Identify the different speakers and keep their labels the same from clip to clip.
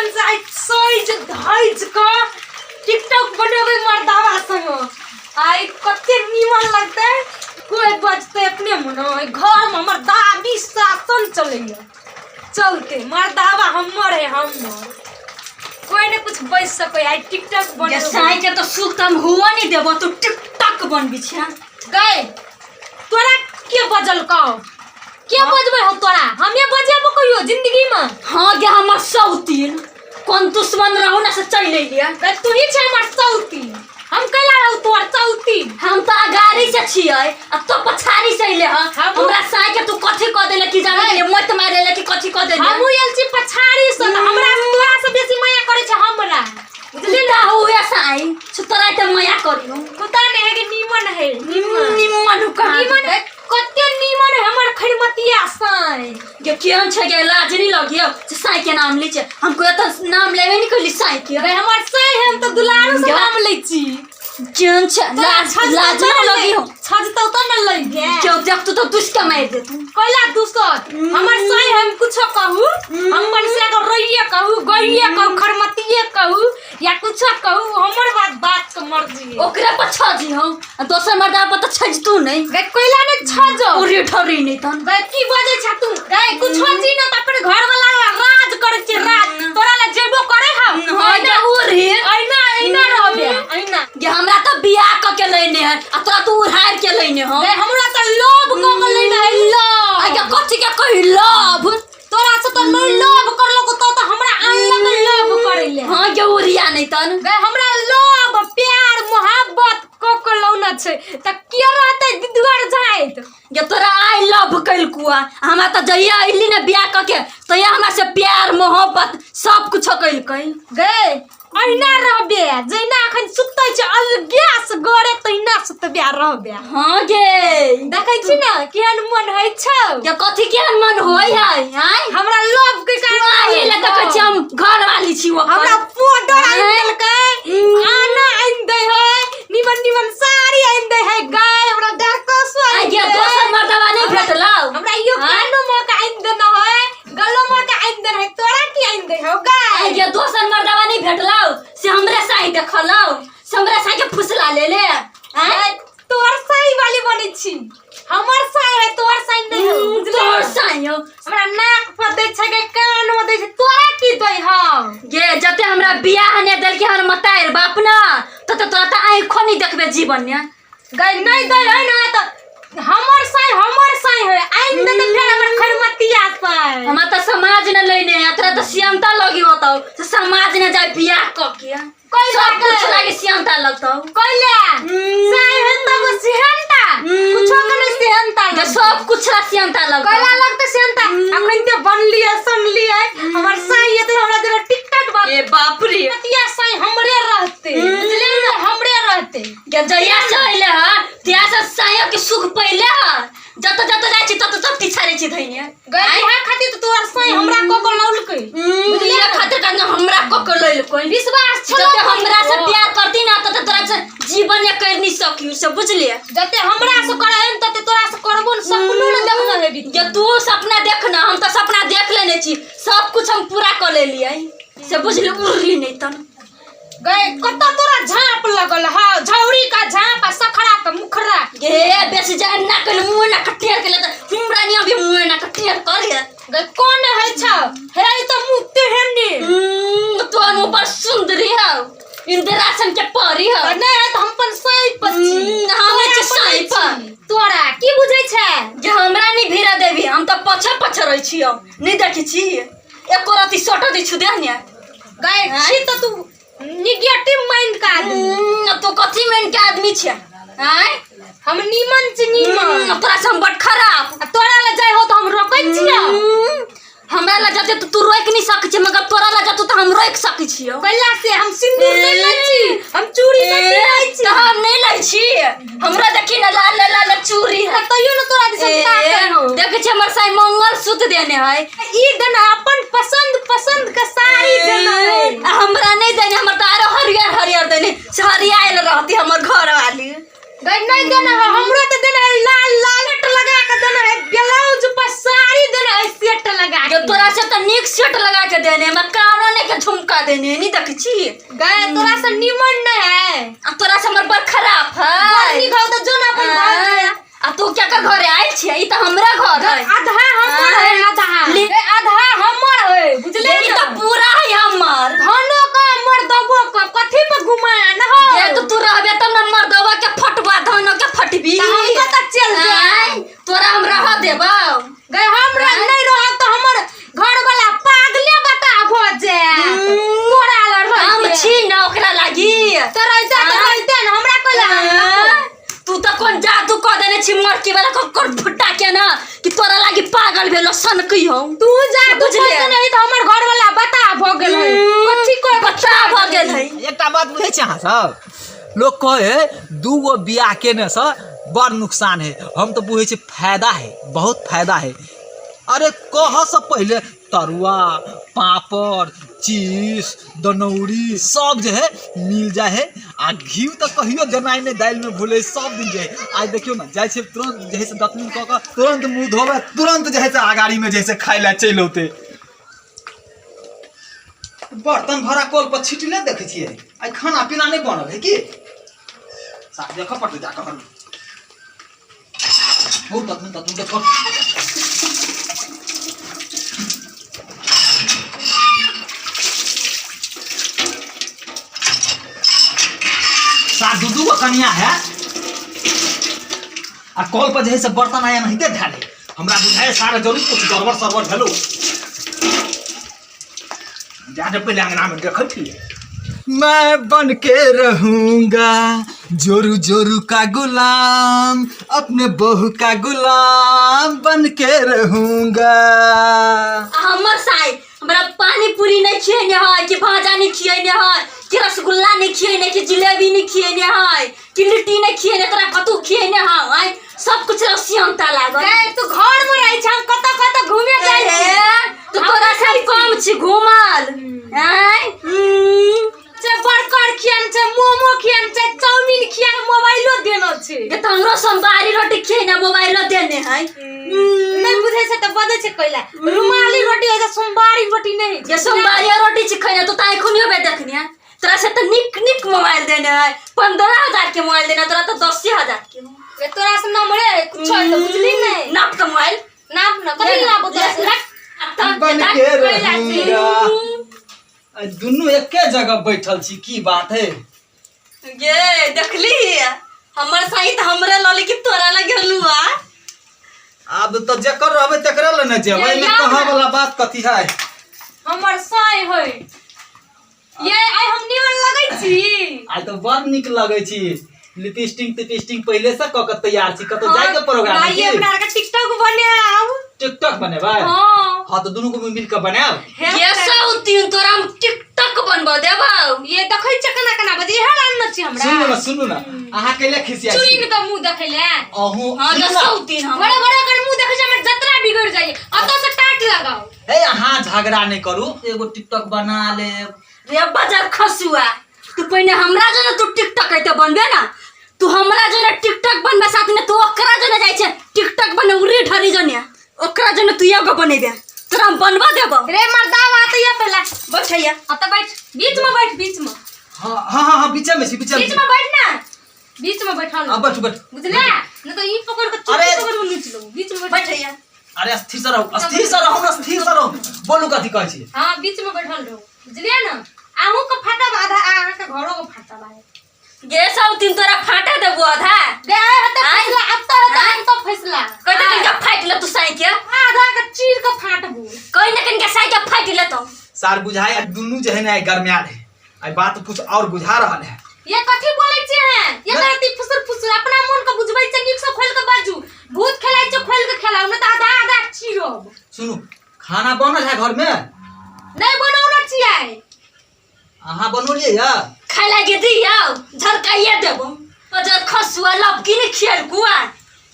Speaker 1: नीमन से आइ सज धज क टिकटॉक बनेबै मर्दावा संग। आइ कते नीमन लगतै, कोइ बजतै अपने मन। घर में हमर दादी शासन चलैया, चलते मर्दावा हमर है हमर, कोई ने कुछ बज सकै। आइ टिकटॉक
Speaker 2: गे
Speaker 1: बनेबै।
Speaker 2: साई के तो सुख त हम हुआ नहीं देबो, तू टिकटॉक बनबी छे।
Speaker 1: गए तोरा के बजलकौ? के बजबै हो तोरा? हमे बजेबो कहियो जिंदगी में?
Speaker 2: हाँ गे हमर सौतीन, कोन दुश्मन रहू ना से चल अइलिए।
Speaker 1: गए तू ही छै हमर सौतीन, हम कैला रहू तोर सौतीन?
Speaker 2: हम तो अगाड़ी से छियै आ तो पछाड़ी से अइले हँ। हमरा साई के तू कथी कह देले कि जाने के लिए मत मारे ले कि कथी कह देले?
Speaker 1: हमहूँ आयल छी पछाड़ी से, तऽ हमरा तोरा से बेसी माया करै छै हमरा, बुझली
Speaker 2: ना हुए साई से तोरा ते माया करियो।
Speaker 1: कुत्ता नहीं है कि नीमन है नीमन।
Speaker 2: निमन कहाँ?
Speaker 1: नीमन है, कते नीमन है हमर खैरमतिया साई।
Speaker 2: गे केहन छै गे, लाज नहीं लगियो से साई के नाम ली छै? हमको एतऽ नाम लेबे नहीं कैली साई के।
Speaker 1: रे हमर साई है, हम तऽ दुलारू से नाम लै छी।
Speaker 2: केहन छै, लाज लाज नहीं लगियो?
Speaker 1: छजतौ तऽ न लै गे।
Speaker 2: क्यों देखतू तो दुष्ट के मारि देतू।
Speaker 1: कैला दूसत? हमर साई है, हम कुछो कहू, हमर से अगर रइये कहू, गइये कहू, खरमतिये कहू या कुछो कहू, हमर बात बात के मर्जी है।
Speaker 2: ओकरे पर छजी हम आ दोसर मर्दा पर तऽ छजतू नहीं।
Speaker 1: गै कोइला ने छजो।
Speaker 2: उरी ठरी नहीं तन।
Speaker 1: गै की बजै छ तू? गै कुछो छी न त अपन घर वाला राज करै छी राज, तोरा ला जेबो करे हम।
Speaker 2: हाँ गे उरी।
Speaker 1: ऐना ऐना रहबे ऐना।
Speaker 2: गे हमरा तऽ बियाह क के लेने है आ तोरा तू उड़ार के लेने हो।
Speaker 1: गै हमरा तऽ लोभ क के लेने है लोभ।
Speaker 2: आ गे कथी के कही लोभ?
Speaker 1: तोरा से तऽ नहीं लोभ करलको तो तऽ हमरा आनलक लोभ करै ले।
Speaker 2: हाँ गे उरिया नहीं तन।
Speaker 1: गै हमरा लोभ प्यार मोहब्बत क के लौना छै तऽ के रहतै दुआर जाइत?
Speaker 2: गे तोरा I love कैलकुआ, हमरा तऽ जहिया अइली ने बियाह क के तहिया हमरा से प्यार मोहब्बत सब कुछ कैलकै।
Speaker 1: गै अहिना रहबे जहिना अखन सुतै छै अलगे से गरे तहिना सुतबे रहबे।
Speaker 2: हाँ गे।
Speaker 1: देखै छी ने केहन मन होइ छौ?
Speaker 2: गे कथी केहन मन होइ है? आँय
Speaker 1: हमरा लोभ के
Speaker 2: तू आही ले देखै छी हम घर वाली छी ओकर।
Speaker 1: हमरा पाउडर आनि देलकै, आना आनि दै है, निमन निमन साड़ी आनि दै है। गाय हमरा डरकस
Speaker 2: आइ
Speaker 1: आनि
Speaker 2: गे
Speaker 1: दै।
Speaker 2: दोसर मर्दबा नहीं भेटलौ?
Speaker 1: हमरा यो
Speaker 2: आँय?
Speaker 1: कानो में के आनि देना है, गलो में के आनि देना है, तोरा की आनि दै हौ गाय?
Speaker 2: आइ गे दोसर मर्दबा नहीं भेटलौ से हमरे साही देखलौ, से हमरे साही के फुसला ले ले? आँय?
Speaker 1: गाय, तोहर साई वाली बनै छी, हमर साई है, तोहर साई नहीं हौ, बुझली?
Speaker 2: तोहर साई हौ।
Speaker 1: हमरा नाक पर दै छै गे, कान में दै छै, तोरा की दै हौ?
Speaker 2: गे जते हमरा बियाह ने देलकै हमर मतारि बाप ना तते तोरा तऽ आँखो नहीं देखबे जीवन में।
Speaker 1: गै नहीं दै है ना तऽ हमर साई हमर साई है, आनि देतै फेर हमर खरमतिया साई।
Speaker 2: हमरा तऽ समाज ने लेने है, तोरा तऽ सियंता लगी होतौ से समाज ने जाय बियाह क के।
Speaker 1: कैला?
Speaker 2: सब कुछ लागे सियंता लगतौ।
Speaker 1: कैला साई है तब सिहंता? कुछो के नहीं सिहंता
Speaker 2: गे
Speaker 1: लगतौ।
Speaker 2: सब कुछ ला सियंता लगतौ।
Speaker 1: कैला लगतै सिहंता? अखन ते बनलियै सुनलियै हमर साई एते हमरा जेना टिकट बन।
Speaker 2: ए बाप रे।
Speaker 1: मतिया साई हमरे रहते, बुझलियै ने, हमरे रहते।
Speaker 2: गे जहिया से अइले हँ तहिया से साया के सुख पहिले हँ, जत जत जाइ छी तत सब पीछा रहै छी धैने।
Speaker 1: गै इएह खातिर तऽ तोहर साई हमरा कऽ कऽ लौलकै।
Speaker 2: बुझलियै खातिर कहने हमरा कऽ कऽ लैलकै।
Speaker 1: विश्वास छलौ
Speaker 2: जते हमरा से
Speaker 1: कनिको।
Speaker 2: प्यार करती ना तते तोरा से जीवन ने कर नहीं सकियो से, बुझलियै?
Speaker 1: जते हमरा से करै हन तते तोरा से करबो न, सपनो न देखने हेबी।
Speaker 2: गे तू सपना देख ना, हम तऽ सपना देख लेने छी, सब कुछ हम पूरा कऽ लेलियै से, बुझली? उड़ली नहीं तन।
Speaker 1: गै कतऽ तोरा झाँप लगल हौ? झौरी का झाँप आ सखरा के मुखरा।
Speaker 2: गे बेसी जान ना कल मुँह ना कटियर के लेते हमरा नहीं अभी मुँह ना कटियर कर गे।
Speaker 1: गै कोन है छौ? हे ई तऽ मुँह तेहन ने।
Speaker 2: तोहर मुँह बड़ सुंदरी हौ, इंदिरासन के परी हौ।
Speaker 1: तऽ नहि है तऽ हम अपन साई पर छी।
Speaker 2: हम
Speaker 1: तोरा
Speaker 2: छी
Speaker 1: पर
Speaker 2: साई
Speaker 1: नहि
Speaker 2: पर।
Speaker 1: छी। तोरा की बुझै छै?
Speaker 2: जे हमरा नहीं भिड़ा देबी, हम तऽ पछे पछे रहै छियौ, नहीं देखै छी एको रति सटो दै छु देह ने।
Speaker 1: गै छी तऽ तू निगेटिव माइंड का आदमी।
Speaker 2: तू कथी माइंड के आदमी छे? आँय?
Speaker 1: हम नीमन छी नीमन।
Speaker 2: तोरा से हम बड़ खराब।
Speaker 1: आ तोरा लग जाय हो तऽ हम रोकै छियौ।
Speaker 2: हमरा लग जाते तऽ तू रोकि नहीं सकै छी, मगर तोरा लग जाते तऽ हम रोकि सकै छियौ।
Speaker 1: कैला से हम सिंदूर नहीं लै छी, हम चूड़ी नहीं पहिरै छी।
Speaker 2: तऽ हम नहीं लै छी, हमरा देखी ने लाल लाल चूड़ी है।
Speaker 1: तऽ तैयो ने तोरा दिसन ताकै हौ।
Speaker 2: देखै छी हमर साई मंगल सूत्र देने है।
Speaker 1: ई देना अपन पसंद पसंद के साड़ी देना है।
Speaker 2: आ हमरा नहीं देने, हमर तऽ आरो हरियर हरियर देने से हरियाल रहती हमर घर वाली।
Speaker 1: गै नहीं देना है, हमरो तऽ देना है लाल लाल सेट लगा के देना है, ब्लाउज पर साड़ी देना है सेट लगा
Speaker 2: के। तोरा से तऽ नीक सेट लगा के देने, हमरा कानो ने सोने के झुमका देने नहीं देखै छी।
Speaker 1: गए तोरा से निमन नहीं है।
Speaker 2: आ तोरा से हमर बड़ खराब है।
Speaker 1: बड़ नीक हौ तऽ जो ना अपन घर में।
Speaker 2: आ तू क्या कर घरे आयल छियै? ई तऽ हमरा घर है।
Speaker 1: आधा हमर है, आधा। ए, आधा हमर है, बुझले
Speaker 2: ई
Speaker 1: ना?
Speaker 2: तऽ पूरा है हमर।
Speaker 1: धनो का मर्दबो का कथी पे घुमान हो?
Speaker 2: जे तो तू रहबे तब ना मर्दवा के फटबा, धनो के फटबी।
Speaker 1: तऽ हम कतऽ चलि जायब?
Speaker 2: आँय, तोरा हम रह देबौ।
Speaker 1: गए हम नहीं रहब तऽ हमर घर वाला पागले बता भऽ जायत। तोरा लग रहिते।
Speaker 2: हम छी ना ओकरा लागी।
Speaker 1: तऽ रहिते तऽ
Speaker 2: आँय?
Speaker 1: रहिते ना, हमरा कोइ
Speaker 2: आँय? तू तऽ कोन जादू कऽ देने छी मरकी वाला ककर फुट्टा के ना कि तोरा लागी पागल भेलो सनकी हौ।
Speaker 1: तू जादू
Speaker 2: बुझलियै?
Speaker 1: कऽ देने तऽ हमर घर वाला बता भऽ गेल है। कथी कोइ
Speaker 2: बता भऽ गेल है।
Speaker 3: एकटा बात बुझै छी अहाँ सब? लोक कहै है दू गो बियाह केने से बड़ नुकसान है, हम तऽ बुझै छी फायदा है, बहुत फायदा है। अरे कहऽ से पहिले तरुआ, पापड़, चीज, दनौरी सब जे है मिल जाए है। आ घी तऽ कहियो देनाइ नहि, दालिमे भूलै सब दिन जे है। आइ देखियौ ने, जाइ छियै तुरन्त जे है से दतमनि कऽ कऽ तुरन्त मुँह धोबै, तुरन्त जे है से अगाड़ीमे जे है से खाइ लए चलि औतै। बर्तन भरा कल पर छिटले देखै छियै, आइ खाना पीना नहि बनल है की? साफ देखऽ पड़तै जा कऽ। हौ तखन तखन देखऽ। सात दू दू गो कनिया है आ कल पर जे है से बर्तन आया एनाहिते धयल है। हमरा बुझाय सारा जरूर कुछ गड़बड़ सड़बड़ भेलो। जा जे पहिले अंगना में देखै छी। मैं बन के रहूंगा जोरू जोरू का गुलाम, अपने बहू का गुलाम बन के रहूंगा।
Speaker 2: आ हमर साई हमरा पानी पूरी नहीं खियेने है, कि भाजा नहीं खियेने है, कि रसगुल्ला नहीं खियेने, कि जिलेबी नहीं खियेने है, कि लिट्टी नहीं खियेने, तोरा कतौ खियेने है? आय सब कुछ रसियंता लागल।
Speaker 1: गए तू घर में रहै छ, हम कतऽ कतऽ घूमे जाइ छी।
Speaker 2: ए, तो तोरा से हम कम छी घूमल? आय
Speaker 1: छै बर्गर खियान छै, मोमो खियान छै, चाउमीन खियान, मोबाइलो देनो छै।
Speaker 2: ये तो हमरो सोमवारी रोटी खियेने मोबाइलो देने है।
Speaker 1: नहि बुझै छै तऽ बजै छै कैला। रुमाली रोटी होइ छै, सोमवारी रोटी नहि होइ छै।
Speaker 2: ये सोमवारी रोटी छी खैने तो ताई खुनियो बे देखनी है। तोरा से तो निक निक मोबाइल देने है, 15,000 के मोबाइल देने, तोरा तो 10,000 के।
Speaker 1: ये तोरा से नमरे है कुछ है तो बुझली नहीं।
Speaker 2: नाप के मोबाइल।
Speaker 1: नाप ना, कथी नाप तोरा से?
Speaker 3: बन के रहूंगा। आ दुनू एके जगह बैठल छी, की बात है?
Speaker 2: गे देखली हमर साई त हमरे लली कि तोरा लग गेलू आ?
Speaker 3: आब तऽ जेकर रहबै तेकरे लऽ ने जेबै, एहिमे
Speaker 1: याद
Speaker 3: कहऽ
Speaker 1: है।
Speaker 3: वाला बात कथी है?
Speaker 1: हमर साई है ये। आइ हम निमन लगै छी?
Speaker 3: आइ तऽ बड़ नीक लगै छी। लिपस्टिक तिपस्टिक पहिले से कऽ के तैयार छी? कतौ जाय के प्रोग्राम है
Speaker 1: आइए
Speaker 3: की?
Speaker 1: अपना आर के टिकटॉक बनायब।
Speaker 3: टिकटॉक बनेबै?
Speaker 1: हाँ।
Speaker 3: हाँ तऽ दुनू को मिल के बनायब।
Speaker 2: ये सब तीन तोरा हम टिकटॉक बनबऽ देबौ।
Speaker 1: ये देखै छै केना केना बजे इहे आनने छी हमरा।
Speaker 3: सुनू ना, सुनू ना, अहाँ कैले खिसिया छी?
Speaker 1: चुइन के मुंह देखै ले।
Speaker 3: अहूँ
Speaker 2: हाँ
Speaker 3: सुनू
Speaker 2: तो
Speaker 3: ना।
Speaker 2: सौ तीन हम
Speaker 1: बड़े बड़े कर मुंह देखै छै, हमर जतरा बिगड़ जाइए। अतऽ से टाट लगाओ।
Speaker 3: ए अहाँ झगड़ा नहि करू, एगो टिकटॉक बना लेब।
Speaker 2: रे बाजार खसुआ, तू पहिने हमरा जो तू टिकटॉक एते बनबे ना, तू हमरा जो टिकटॉक बनबे साथ में तू ओकरा जो जाइ छै टिकटॉक बने उरी ढरी जने ओकरा जो तू एगो बनेबे, तोरा हम बनबा देबौ।
Speaker 1: रे मर्दावा आते ये पहला।
Speaker 2: बैठैया।
Speaker 1: अतऽ बैठ, बीच में बैठ, बीच में।
Speaker 3: हाँ हाँ हाँ हाँ, बीचे में छी, बीचे में।
Speaker 1: बीच में बैठ ना, बीच में बैठल।
Speaker 3: हाँ बैठ बैठ।
Speaker 1: बुझले नहीं तो ई पकड़ के चुप
Speaker 3: अरे।
Speaker 1: पकड़ के नीच लो, बीच में बैठ।
Speaker 2: बैठैया।
Speaker 3: अरे स्थिर से रहू, स्थिर से रहू ना, स्थिर से रहू। बोलू कथी कहै छी?
Speaker 1: हाँ बीच में बैठल रहू, बुझलिए ना? अहूँ के फाटब आधा, अहाँ के घरो के फाटब आधा।
Speaker 2: गे सब तीन तोरा फाटा देबो आधा।
Speaker 1: गे आय हते
Speaker 2: आय।
Speaker 1: फैसला, अब तो हते
Speaker 2: आय।
Speaker 1: हम तो फैसला।
Speaker 2: कहि तऽ कनिका फाटि ले तू साई के।
Speaker 1: आधा के चीर के फाटबो।
Speaker 2: कहि ने कनिका साई के फाटि ले तो।
Speaker 3: सार बुझाय आ दुनू जे है ना आइ गरमायल है, आइ बात कुछ और बुझा रहल है।
Speaker 1: ये कथी बोलै छै हैं? ये करती फुसुर फुसुर अपना मन के बुझबै छै, नीक से खोल के बाजू। भूत खेलाइ छै खोल के खेलाउ, नहीं तऽ आधा आधा चीरब।
Speaker 3: सुनू, खाना बनल है घर में?
Speaker 1: नहीं बनौने छियै।
Speaker 3: अहाँ बनौलियै या?
Speaker 2: खाय लागे दियौ, झरकाइए देबो। बजर खसुआ लपकी ने खियल कुआ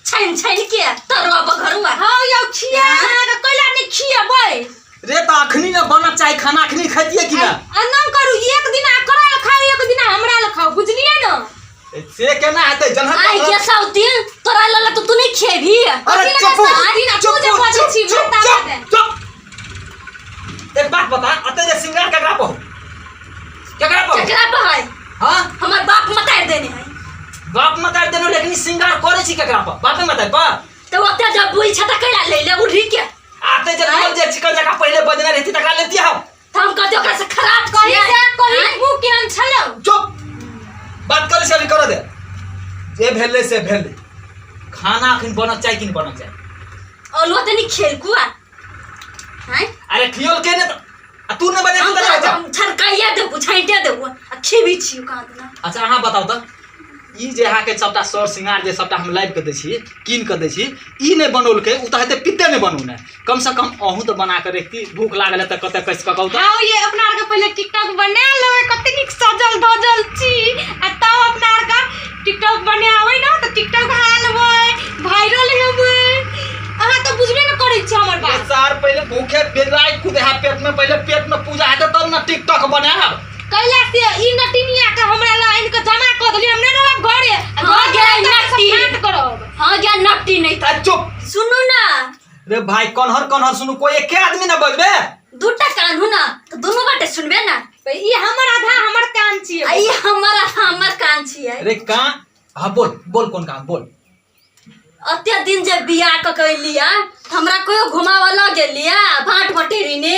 Speaker 2: छानि छानि के तरुआ बघरुआ।
Speaker 1: हाँ यौ खिया, अहाँके कैला नहि खियेबै?
Speaker 3: रे तऽ अखनी ने बनक चाही खाना, अखनी खैतियै कि ना?
Speaker 1: एना करू, एक दिन एकरा लए खाउ, एक दिन हमरा लए खाउ, बुझलियै ने?
Speaker 3: से केना हेतै? जनहर
Speaker 2: आइ के सब दिन तोरा लल तो तू नहीं खेबी।
Speaker 3: अरे
Speaker 1: कथी लए
Speaker 3: चुप
Speaker 1: सब दिन आ तू जे
Speaker 3: चुप
Speaker 1: बजै छी,
Speaker 3: चुप
Speaker 1: माता
Speaker 3: चुप
Speaker 1: दे।
Speaker 3: चुप। एक बात बता, अते जे श्रृंगार केकरा पर हो? केकरा पर हो?
Speaker 2: केकरा पर है?
Speaker 3: हाँ?
Speaker 2: हमर बाप मतार देने है।
Speaker 3: बाप मतार देने, लेकिन श्रृंगार करे छी केकरा पर? बापे मतार पर?
Speaker 2: तो ओते जब बुझ छ त कैला ले ले उठी के?
Speaker 3: आते जे
Speaker 2: आँय?
Speaker 3: जे चिकन जका पहिले बजने रहती तकरा लेती हम।
Speaker 2: त हम कहते ओकरा से खराब
Speaker 1: कहीं
Speaker 2: छियै।
Speaker 1: से कहीं
Speaker 2: आँय?
Speaker 1: मुँह केहन छलौ?
Speaker 3: चुप, बात करे से अभी कर दे। जे भेलै से भेलै। खाना अखन बनक चाही कि नहि बनक चाही?
Speaker 2: अलुआ तनी खेल कुआ हैं?
Speaker 3: अरे खियोल के ने त आ तू ने बने
Speaker 2: हम
Speaker 3: तू
Speaker 2: तो
Speaker 3: बना।
Speaker 2: हम छरकाइया देबू, छाँटे देबू आ खेबी छियौ कहाँ दिना।
Speaker 3: अच्छा अहाँ बताउ तऽ, ई जे अहाँके सबटा सर श्रृंगार जे सबटा हम लाबि कऽ दै छी, कीन कऽ दै छी, ई नहि बनौलकै, ओ तऽ हेतै पित्ते नहि बनौने। कम से कम अहूँ तऽ बना कऽ रखती, भूख लागल है तऽ कतऽ कसि कऽ कहू तऽ।
Speaker 1: हाँ ये अपना आरके पहिले टिकटॉक बना लेबै, कते नीक सजल धजल छी, आ तब अपना आरके टिकटॉक बनाबै ना तऽ टिकटॉक हालबै, वायरल हेबै। अहाँ तऽ बुझबे ने करै छी हमर बात।
Speaker 3: सर पहिले भूखे बेराय कूदे है पेट में, पहिले पेट में पूजा हेतै तब ने टिकटॉक बनायब।
Speaker 1: कैला से ई नटिनिया के हमरा लग आनि के जमा कऽ देली, हम नहि रहब घरे। आ
Speaker 2: हाँ,
Speaker 1: घर
Speaker 2: गे,
Speaker 1: जायब तऽ
Speaker 2: नटी।
Speaker 1: सब करब।
Speaker 2: हाँ गे नटी नहीं
Speaker 3: आ चुप।
Speaker 2: सुनू ना
Speaker 3: रे भाई, कन्हर कन्हर सुनू, कोई एके आदमी ना बजबे।
Speaker 2: दूटा कान हु ना तो दोनों बाटे सुनबे ना।
Speaker 1: ई हमर आधा हमर कान छियै।
Speaker 2: आ ई हमर आधा हमर कान छियै।
Speaker 3: अरे कान, हाँ बोल बोल, कोन कान बोल।
Speaker 2: अते दिन जे बियाह क के अइलिया, हमरा कोयो घुमावा ल गेलिया भाट भटेरी ने?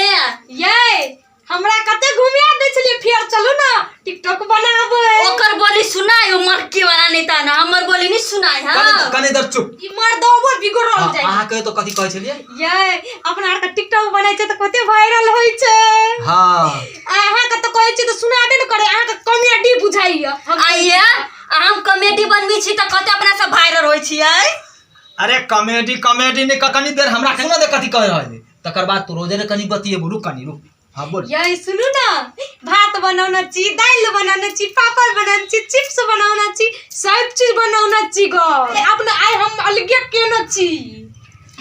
Speaker 1: ये हमरा कते घुमिया दै छलियै, फेर चलू ना टिकटॉक बनाबै।
Speaker 2: ओकर बोली सुनाय, ओ मरकी वाला नहीं ता ना, हमर बोली नहीं सुनाय। हां
Speaker 3: कने कने इधर चुप।
Speaker 1: ई मर्दबो बिगड़ल
Speaker 3: हाँ,
Speaker 1: जाइ।
Speaker 3: अहाँ कहे तो कथी कहै छलियै?
Speaker 1: ये अपना आर के टिकटॉक बनाइ छै तऽ कते वायरल होइ छै।
Speaker 3: हाँ।
Speaker 1: अहाँ के तऽ कहै छी तऽ सुनाबे ने करे, अहाँ के कॉमेडी बुझाइया।
Speaker 2: आइए हम कॉमेडी बनबै छी तऽ कते अपना सब वायरल होइ छियै।
Speaker 3: अरे कॉमेडी कॉमेडी नहीं, कनी देर हमरा सुन दे कथी कह रहल है, तकर बाद तू रोजे कनी बतिए बोलू, कनी रुक। हाँ बोल।
Speaker 1: ये सुनू ना, भात बनौना छी, दालि बनौना छी, पापड़ बनौना छी, चिप्स बनौना छी, सब चीज बनौना छी गो। अपना आइ हम अलगे केने छी।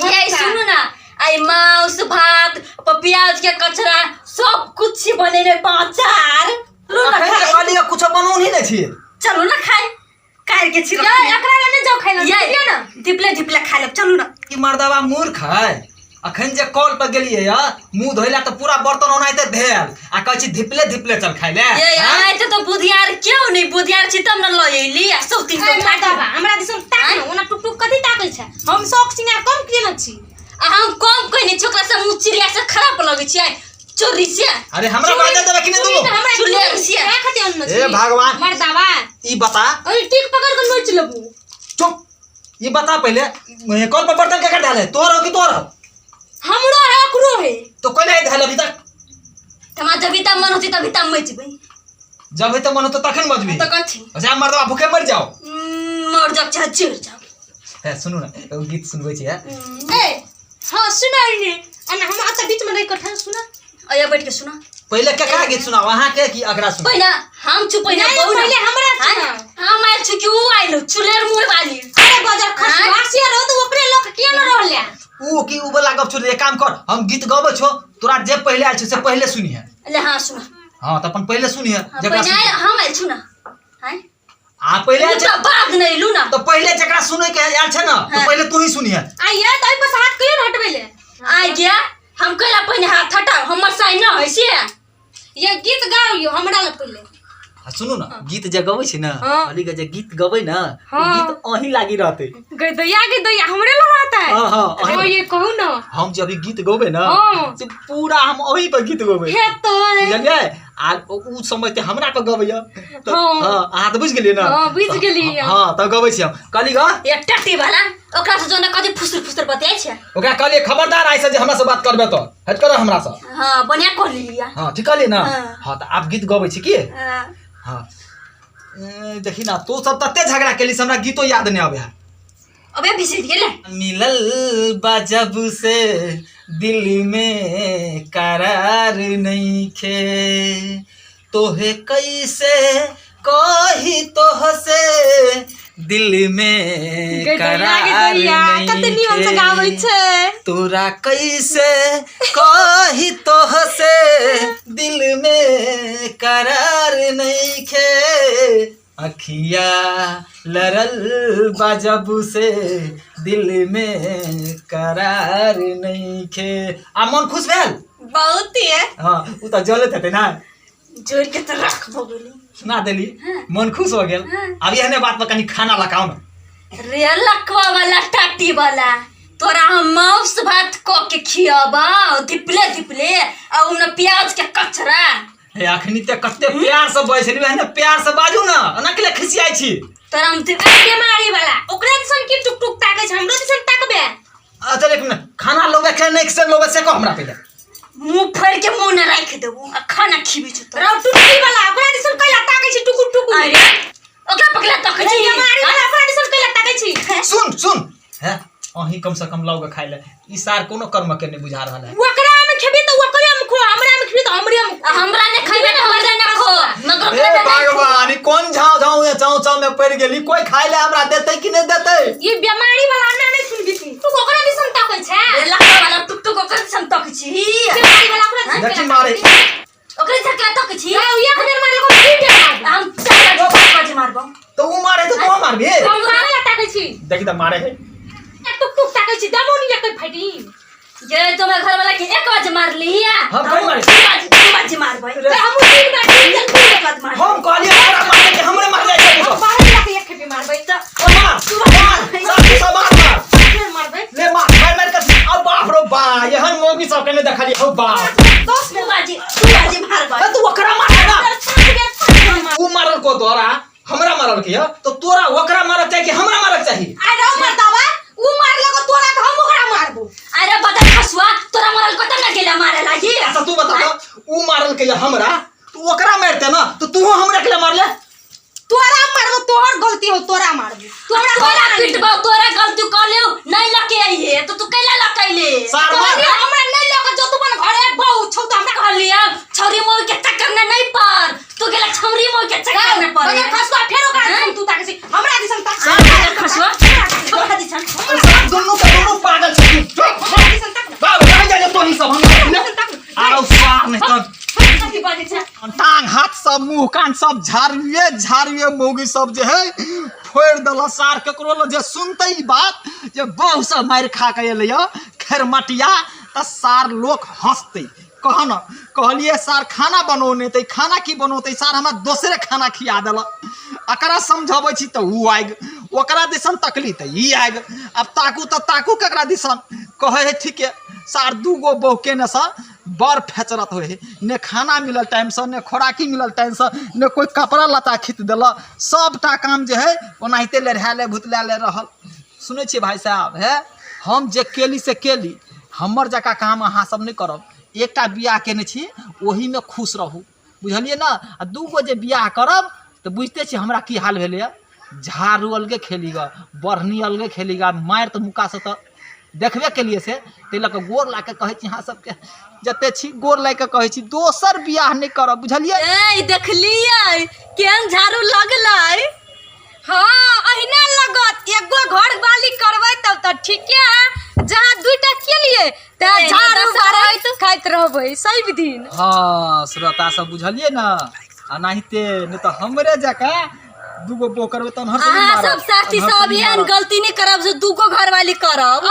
Speaker 2: ये सुनू ना, आई मांस भात प्याज के कचरा सब कुछ बनेने पाचार। चलू ना
Speaker 3: अखन
Speaker 2: खाइ।
Speaker 3: तऽ कहलियै कुछो बनौने नहि छियै।
Speaker 2: चलू ना खाइ, काल्हि के छी।
Speaker 1: ये एकरा लए नहि जाउ खाइ लए,
Speaker 2: ये
Speaker 1: बुझलियै ना?
Speaker 2: धिपले धिपले खा लेब, चलू ना।
Speaker 3: ई मर्दबा मूर्ख है, अखन जे कल पर गेलियै या मुंह धोइला तऽ पूरा बर्तन ओनाहिते धेल आ कहै छी धिपले धिपले चल खाइ ले।
Speaker 2: ये
Speaker 3: हाँ?
Speaker 2: आइ तऽ बुधियार क्यों नहीं, बुधियार छी तब न लऽ अयली आ सब तीन
Speaker 1: ए, मर्दबा, हमरा दिसन ताक न, ओना टुक टुक कथी ताकै छै? हम शौक सिंगार कम केने छी।
Speaker 2: आ हम कम कहने छी, ओकरा से मुँह चिड़िया से खराब लगै छै चोरी से।
Speaker 3: अरे हमरा बाजे देबे कि नहि
Speaker 1: तू
Speaker 3: दुनू?
Speaker 1: तऽ हमरा
Speaker 2: चुड़ैल छियै।
Speaker 1: क्या खातिर अनने
Speaker 3: हे
Speaker 1: छी?
Speaker 3: भगवान।
Speaker 1: मर्दबा।
Speaker 3: ई बता।
Speaker 1: ओइ टिक पकड़ के नोच लेबू।
Speaker 3: चुप। ई बता पहिले, कल पर बर्तन केकर धैल है? तोहर हो कि तोहर हो?
Speaker 1: हमरो है, ओकरो है।
Speaker 3: तो कोई नहीं धैल अभी तक।
Speaker 2: तमा जब तक मन होती तभी तक मजबै।
Speaker 3: जब तक मन होतो तखन मजबी।
Speaker 2: तो कथी?
Speaker 3: अच्छा मर्दबा भूखे मर जाओ।
Speaker 2: मर जाओ चाहे चिर जाओ।
Speaker 3: है सुनू ना, एगो गीत सुनबै छी है।
Speaker 1: ए हां सुनाई ने, अना हम अत बीच में रहि कठा सुना।
Speaker 2: अया बैठ के सुना।
Speaker 3: पहिले केकरा गीत सुनाओ, अहाँ के कि अकरा सुनाओ?
Speaker 2: पहिला हम छु, पहिला
Speaker 1: नहीं,
Speaker 2: बहु ना।
Speaker 1: पहिले हमरा
Speaker 2: हाँ?
Speaker 1: सुनाओ।
Speaker 2: हम आयल छु कि ऊ आयल, चुलेर मुँह वाली।
Speaker 1: अरे बजर खस
Speaker 2: हाँ?
Speaker 1: हासिया रहो तो ओकरे लोक किया न रहले?
Speaker 3: ऊ कि ऊ वाला गप छोड़, एक काम कर, हम गीत गबै छो, तोरा जे पहिले आयल छो से पहिले सुनिहे।
Speaker 2: ले हां सुना।
Speaker 3: हां त अपन पहिले सुनिहे,
Speaker 2: हाँ,
Speaker 3: जकरा
Speaker 2: पहिले
Speaker 3: सुनिहे।
Speaker 2: हम आयल छु ना। हैं?
Speaker 3: आ पहिले आयल
Speaker 2: तो
Speaker 3: छे
Speaker 2: बाद नहीं लू ना।
Speaker 3: तो पहिले जकरा सुनै के आयल छे ना, तो
Speaker 2: हाँ।
Speaker 3: पहिले तू ही सुनिहे।
Speaker 1: आ ये त एहि पर हाथ कहियो न हटबै ले।
Speaker 2: आ गया, हम कैला पहिने हाथ हटाओ, हमर साई न होइ से।
Speaker 1: ये गीत गाओ यो हमरा लग पहिले।
Speaker 3: आ सुनू ना, गीत जे गबै छी ना,
Speaker 1: हाँ।
Speaker 3: कहली के जे गीत गबै ना, ओ
Speaker 1: हाँ।
Speaker 3: गीत अहीं लागी रहतै।
Speaker 1: गई दैया, गई दैया हमरे लग रहता है।
Speaker 3: हाँ, हाँ, अहीं
Speaker 1: ओ ये कहू ना।
Speaker 3: हम जब गीत गबै ना,
Speaker 1: हाँ।
Speaker 3: से पूरा हम अहीं पर गीत गबै।
Speaker 1: हे तो।
Speaker 3: बुझलियै? आ उ समझते हमरा पर गबैया। तऽ
Speaker 1: हाँ।
Speaker 3: हाँ, अहाँ तऽ बुझि गेलियै ना?
Speaker 1: हाँ, बुझि गेलियै।
Speaker 3: हाँ, तब गबै छी हम। कहली ग?
Speaker 2: ये टट्टी वाला, ओकरा से जो ना कथी फुसुर फुसुर बतियाइ छै।
Speaker 3: ओकरा कहलियै खबरदार आइ से जे हमरा से बात करबे तऽ हट कर हमरा से।
Speaker 2: हाँ, बढ़िया कह लिया।
Speaker 3: हाँ, ठीक कहलियै ना?
Speaker 2: हाँ।
Speaker 3: हाँ, तऽ आब गीत गबै छी की?
Speaker 2: हाँ।
Speaker 3: हाँ। देखी ना, तू सब तते झगड़ा केली से हमरा गीतो याद नहीं आबै है।
Speaker 2: अबे बिसरि गेलै।
Speaker 3: मिलल बा जब से दिल में करार नइखे, तोहे कैसे कही तोहसे दिल में
Speaker 1: गई दैया, गई
Speaker 3: करार
Speaker 1: दैया, कते निमन से गाबै
Speaker 3: नइखे,
Speaker 1: छै।
Speaker 3: तोरा कैसे कही तोहसे दिल में करार नइखे, अखिया लड़ल बा जब से दिल में करार नइखे। आ मन खुश भेल?
Speaker 2: बहुत है।
Speaker 3: हाँ, उ तऽ जलैत हेतै ना।
Speaker 2: जोड़ के तऽ रख भऽ गेली।
Speaker 3: सुना देली, मन खुश हो गेल। अब एहने बात पर कनी खाना लकाओ ना।
Speaker 2: रे लकवा वाला टाटी वाला, तोरा हम मांस भात क के खियाबा धिपले धिपले, आ उमे प्याज के कचरा।
Speaker 3: हे अखनी ते कते प्यार से बजै छली, एहने प्यार से बाजू ना, ओना के लिए खिसियाइ छी?
Speaker 2: तोरा हम
Speaker 1: बेमारी वाला ओकरा दिसन की टुक टुक ताकै छै, हमरो दिसन ताकबे।
Speaker 3: अच्छा एक मिनट, खाना लोबे के नहीं से लोबे से कह हमरा पहिले।
Speaker 2: मुंह फाड़ के मुंह न राखि देबो आ खाना खिबी छौ तोरा।
Speaker 1: रौ टुटकी वाला ओकरा दिसन कैला ताकै छी टुकुर टुकुर?
Speaker 2: अरे ओकरा पकड़ा तकै छी।
Speaker 1: बेमारी वाला ओकरा दिसन कैला ताकै छी?
Speaker 3: सुन सुन, हे अहीं कम से कम लाओगे खाइ ले, ई सार कोनो कर्म के नहीं बुझा रहल है।
Speaker 1: ओकरा में खेबी तो ओकरे में खो, हमरा में खेबी तो हमरे में खो।
Speaker 2: आ हमरा ने खइबे त हमरा ने खो, मगर
Speaker 3: हे
Speaker 2: ओकरा ने नहीं खो।
Speaker 3: भगवान, ई कोन झाव झाव में चाव चाव में पड़ गेली, कोई खाइ ले हमरा देतै कि नहीं देतै?
Speaker 1: ई बेमारी वाला ना नहीं सुनबी तू, तू ओकरा दिसन ताकै छै।
Speaker 2: रे लकवा वाला टुक टुक ओकरा दिसन तकै छी।
Speaker 1: बेमारी वाला ओकरा दिसन
Speaker 3: देखी
Speaker 1: कैला
Speaker 3: मारे।
Speaker 1: ताकै छी?
Speaker 2: ओकरे झकला तकै छी।
Speaker 1: रौ एक बेर मारलको दू बेर मारबो।
Speaker 2: हम 4 बाजी 5 बाजी मारबो।
Speaker 3: तो उ मारे तो तू मारबी?
Speaker 1: हम खाना ला ताकै छी।
Speaker 3: देखी त मारे है।
Speaker 1: टुक टुक ताकै छी, दमो नहीं एकै फाटी।
Speaker 2: ये तो मैं घर वाला के 1 बाजे मार ली है।
Speaker 3: हम कहीं मारे?
Speaker 2: 2 बाजे मारबै।
Speaker 3: रे।
Speaker 1: हमहूँ 3 बार, तीन बार,
Speaker 2: तीन बार मारबै।
Speaker 3: हम कहलियै हमरा मारे के, हमरे मार जाइ छै।
Speaker 1: हम बारह लाख एक खेपी मारबै।
Speaker 2: तऽ
Speaker 3: मार, मार, सब सब मार, मार।
Speaker 1: फेर मारबै।
Speaker 3: ले मार, मार मार के। अब बाप रो बा, एहन मौगी सब के नहीं देखलियै। हौ बाप।
Speaker 1: 10
Speaker 2: दू बाजे, 2 बाजे मारबै।
Speaker 3: ए, तू ओकरा मार ना।
Speaker 1: 5 बेर, 5 बेर मार।
Speaker 3: उ मारल को तोरा, हमरा मारल के, तो तोरा ओकरा मारक चाही कि हमरा मारक चाही?
Speaker 1: आइ रौ मर्दाबा, उ मारलको तोरा तऽ हम ओकरा मारबो।
Speaker 2: अरे बदल खसुआ, तोरा मारल को तब ना गेला मारे लागी।
Speaker 3: अच्छा तू बता तो, उ मारल के हमरा, तू ओकरा मारते ना तो तू हमरा के मारले?
Speaker 1: तोरा मारबो, तोहर गलती हो, तोरा मारबो।
Speaker 2: तू हमरा तोरा पिटबो, तोरा गलती कर लेउ, नहीं लके आइहे तो तू कैला लकैले?
Speaker 3: सार मार।
Speaker 1: कहलियै, हमरा नहीं लके जो तू अपन घरे बहु छौ त हमरा
Speaker 2: कहलियै छौरी मोर के चक्कर में नहीं पर, तू गेला छौरी मोर के चक्कर में पर।
Speaker 1: बदल खसुआ, फेर ओकरा दिसन तू ताकै छी, हमरा दिसन ताक।
Speaker 3: सार मार।
Speaker 2: बदल खसुआ, ओकरा दिसन।
Speaker 3: सार दुनू के दुनू पागल छै।
Speaker 1: हमरा दिसन ताक।
Speaker 3: बाप रह जा तो ही सब हम आरो सार नहीं त
Speaker 2: कथी बाजै छै?
Speaker 3: टांग हाथ सब मुंह कान सब झाड़िए झाड़िए मौगी सब जे है फोड़ि देलक सार। ककरो लग जे सुनतै ई बात जे बहु सब मारि खा के एलैया खैरमटिया, तऽ सार लोक हंसतै। कह न कहलिए सार खाना बनौने तै खाना की बनौतै, सार हमरा दोसरे खाना खिया देलक। एकरा समझबै छी तऽ उ आगि, ओकरा दिसन तकली तऽ ई आगि। आब ताकू तऽ ताकू ककरा दिसन? कहै है ठीके सार, दू गो बहु केने सँ बड़ फेचरत होइ है, ने खाना मिलल टाइमसँ, ने खोराकी मिलल टाइमसँ, ने कोइ कपड़ा लत्ता खींच देलक, सबटा काम जे है ओनाहिते लेढ़ाएले भुतलाएले रहल। सुनै छियै भाइ साहब, हे हम जे केली से केली, हमर जकाँ काम अहाँ सब नहि करब। एकटा बियाह केने छी ओहीमे खुश रहू, बुझलियै ने? आ दू गो जे बियाह करब तऽ बुझिते छी हमरा की हाल भेलैए। झाड़ू अलगे खेली गऽ, बढ़नी अलगे खेली गऽ, मारि तऽ मुक्कासँ तऽ देखबे केलियै। से ताहि लऽ कऽ गोर लागि कऽ कहै छी अहाँ सबके, जते छी गोर लागि कऽ कहै छी, दोसर बियाह नहि करब, बुझलियै?
Speaker 2: ए देखलियै केहन झाड़ू लगलै?
Speaker 1: हाँ अहिना लगत, एगो घर वाली करबै तब तऽ ठीके है, जहाँ दूटा केलियै तऽ
Speaker 2: ए,
Speaker 1: झाड़ू
Speaker 2: दस
Speaker 1: बारैत खाइत रहबै सब दिन।
Speaker 3: हाँ श्रोता सब बुझलियै ने, एनाहिते नहि तऽ हमरे जकाँ दूगो बोह करबै तहन हर
Speaker 2: अहाँ सब साथी सब एहन गलती नहीं करब जे दूगो घर वाली करब।